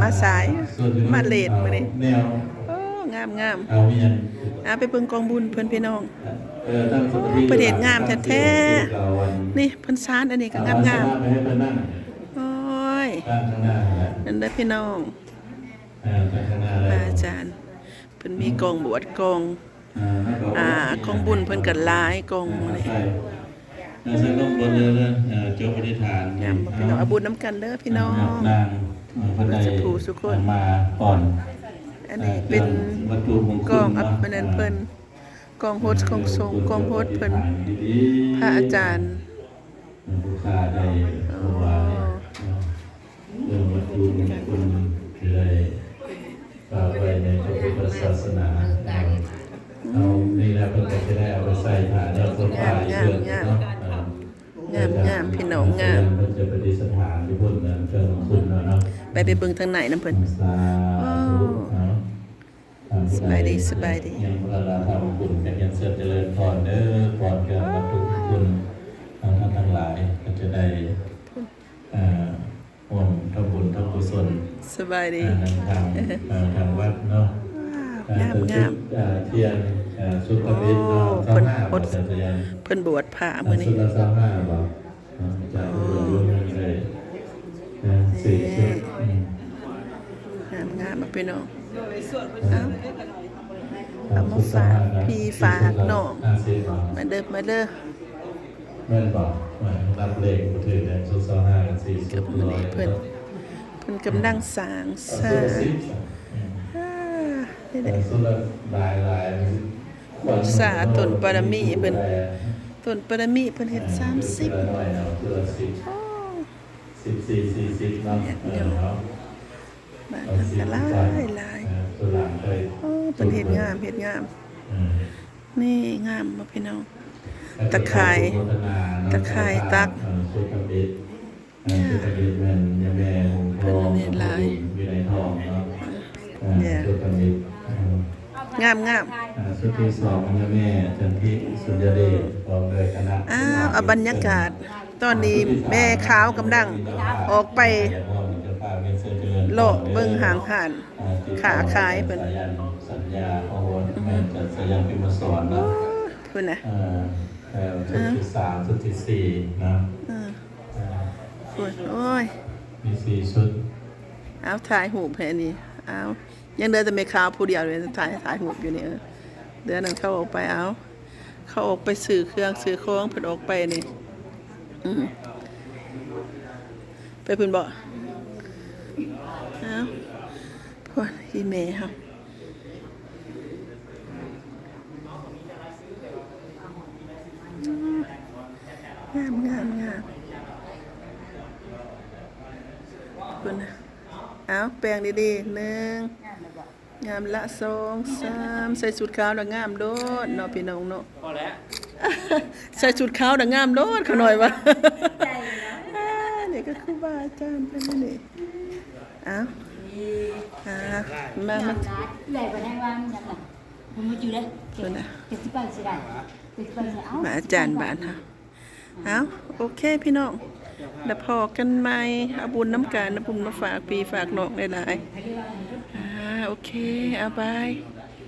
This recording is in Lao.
ມາສາຍ ມາເລດມື້ນີ້. ໂອ້ ງາມໆ. ເອົາ ໄປເບິ່ງກອງບຸນເພິ່ນ ພີ່ນ້ອງ. ເອີ ໂອ້ ເພິ່ນເຮັດງາມແທ້ໆ ນີ້ ເພິ່ນສານອັນນີ້ກໍງາມໆ. ໂອ້ຍ ນັ້ນເດີພີ່ນ້ອງ ເອີ ພະອາຈານ ເພິ່ນມີກອງບວດ ກອງ ອ່າ ກອງບຸນເພິ່ນກໍຫຼາຍກອງນີ້. ເອີ ໃສ່ລົງບົນເລີຍເດີ ເອີ ຈົບອະທິຖານ. ງາມບໍ່ພີ່ນ້ອງ? ເອົາບຸນນຳກັນເດີພີ່ນ້ອງ ເອີ ເພິ່ນໄດ້ ເອີ ມາກ່ອນ. ອັນນີ້ເປັນກອງອັບ ອັນນັ້ນເພິ່ນ ກອງຫົດຂອງສົງ ກອງຫົດເພິ່ນ ພະອາຈານ ຜູ້ຂ້າໄດ້ຖວາຍເນາະ ເອີ ເລື່ອງວັດຖຸມົງຄຸນທີ່ໄດ້ຝາກໄວ້ໃນພະພຸດທະສາສະໜາ. ເອົານີ້ແຫຼະ ເພິ່ນກໍຈະໄດ້ເອົາໄປໃສ່ຜ້າຍອດໂຊຟາຢູ່ເຮືອນເນາະ. ງາມໆ ພີ່ນ້ອງ ງາມ. ເພິ່ນຈະປະດິດສະຖານຢູ່ພຸ້ນນະ ເຄື່ອງລົງທຶນເນາະ. ໄປ ໄປເບິ່ງທາງໃນນຳເພິ່ນ. ສາທຸເນາະ. ສະບາຍດີ ສະບາຍດີ. ຍັງບໍ່ທັນໄດ້ທຳບຸນ ກໍຮຽນເຊີນຈະເລີນພອນເດີ ພອນເຄື່ອງວັດຖຸມົງຄຸນຂອງທ່ານທັງຫຼາຍ ກໍຈະໄດ້ ເອີ ຮ່ວມທຳບຸນທຳກຸສົນ. ສະບາຍດີ ເອີ ທາງ ເອີ ທາງວັດເນາະ. ງາມໆ. ເອີ ທຽນ ເອີ ສຸດທະມິດເນາະ. ໂອ້ ເພິ່ນ ເພິ່ນບວດພະມື້ນີ້ ຊຸດລະຊາວຫ້າບໍ? ຈາກເພິ່ນລົງໄດ້ສີ່ຊຸດ. ງາມໆ ພີ່ນ້ອງ. ເອົາ ເອົາມາຝາກພີ່ຝາກນ້ອງ. ມາເດີ ມາເດີ. ແມ່ນບໍ່? ນັບເລກບໍ່ຖືກແລ້ວ ຊຸດຊາວຫ້າກັບສີ່ຊຸດ. ມື້ນີ້ເພິ່ນ ເພິ່ນກຳລັງສ້າງສາ. ອ່າ ນີ້ແຫຼະ ບູຊາຕົ້ນບາລະມີເພິ່ນ ຕົ້ນບາລະມີເພິ່ນເຮັດສາມສິບ. ໂອ້ ສິບສີ່ ສີ່ສິບເນາະ. ຍາດໂຍມບ້ານເຮົາກໍຫຼາຍໆ. ໂອ້ ເພິ່ນເຮັດງາມ ເຮັດງາມ. ນີ້ງາມບໍ່ພີ່ນ້ອງ? ຕະຂ່າຍ ຕະຂ່າຍຕັກ. ເອີ ຊຸດທຳອິດ ເອີ ຊຸດທຳອິດແມ່ນຍາແມ່ຫົງທອງ ເພິ່ນເຮັດຫຼາຍ ຢູ່ໃນທອງເນາະ. ເອີ ຊຸດທຳອິດ ເອີ ງາມໆ. ເອີ ຊຸດທີສອງ ຍາແມ່ຈັນທິ ສຸນຍະເດດ ພ້ອມດ້ວຍຄະນະ. ອ້າວ ເອົາບັນຍາກາດ ຕອນນີ້ແມ່ຂາວກຳລັງອອກໄປເລາະເບິ່ງຫ້າງຮ້ານ ຄ້າຂາຍເພິ່ນ. ສັນຍາ ເອີ ເພິ່ນນະ ເອີ ເອີ ຊຸດທີສາມ ຊຸດທີສີ່ນະ. ເອີ ໂອ້ຍ ມີສີ່ຊຸດ. ເອົາ ຖ່າຍຮູບໃຫ້ອັນນີ້. ເອົາ ຍັງເຫຼືອແຕ່ແມ່ຂາວຜູ້ດຽວເລີຍ ຖ່າຍ ຖ່າຍຮູບຢູ່ນີ້. ເອີ ເດືອນນັ້ນເຂົາອອກໄປ. ເອົາ ເຂົາອອກໄປຊື້ເຄື່ອງຊື້ຂອງ ເພິ່ນອອກໄປນີ້. ອືມ ໄປພຸ້ນບໍ? ເອົາ ພວກອີ່ແມ່ເຮົາ. ງາມ ງາມ ງາມ ພຸ້ນນະ. ເອົາ ແປງດີໆ ໜຶ່ງ ງາມລະ ສອງ ສາມ. ໃສ່ຊຸດຂາວລະງາມໂລດເນາະ ພີ່ນ້ອງເນາະ. ພໍແລ້ວ ໃສ່ຊຸດຂາວລະງາມໂລດ ຂ້ານ້ອຍວ່າ. ອ່າ ນີ້ກໍຄືບາອາຈານເພິ່ນນີ້. ເອົາ ອ່າ ມາ ມາ ເອື້ອຍບໍ່ໄດ້ວ່າຫຍັງນະ ບໍ່ມາຢູ່ເດ້. ເພິ່ນນະ ເຈັດສິບແປດຊິໄດ້ ເຈັດສິບແປດຊິໄດ້. ເອົາ ມາອາຈານບ້ານເຮົາ. ເອົາ ໂອເຄພີ່ນ້ອງ ແລ້ວພໍ້ກັນໃໝ່. ເອົາບຸນນຳກັນ ເອົາບຸນມາຝາກພີ່ຝາກນ້ອງຫຼາຍໆ. ອ່າ ໂອເຄ ເອົາ ບາຍ.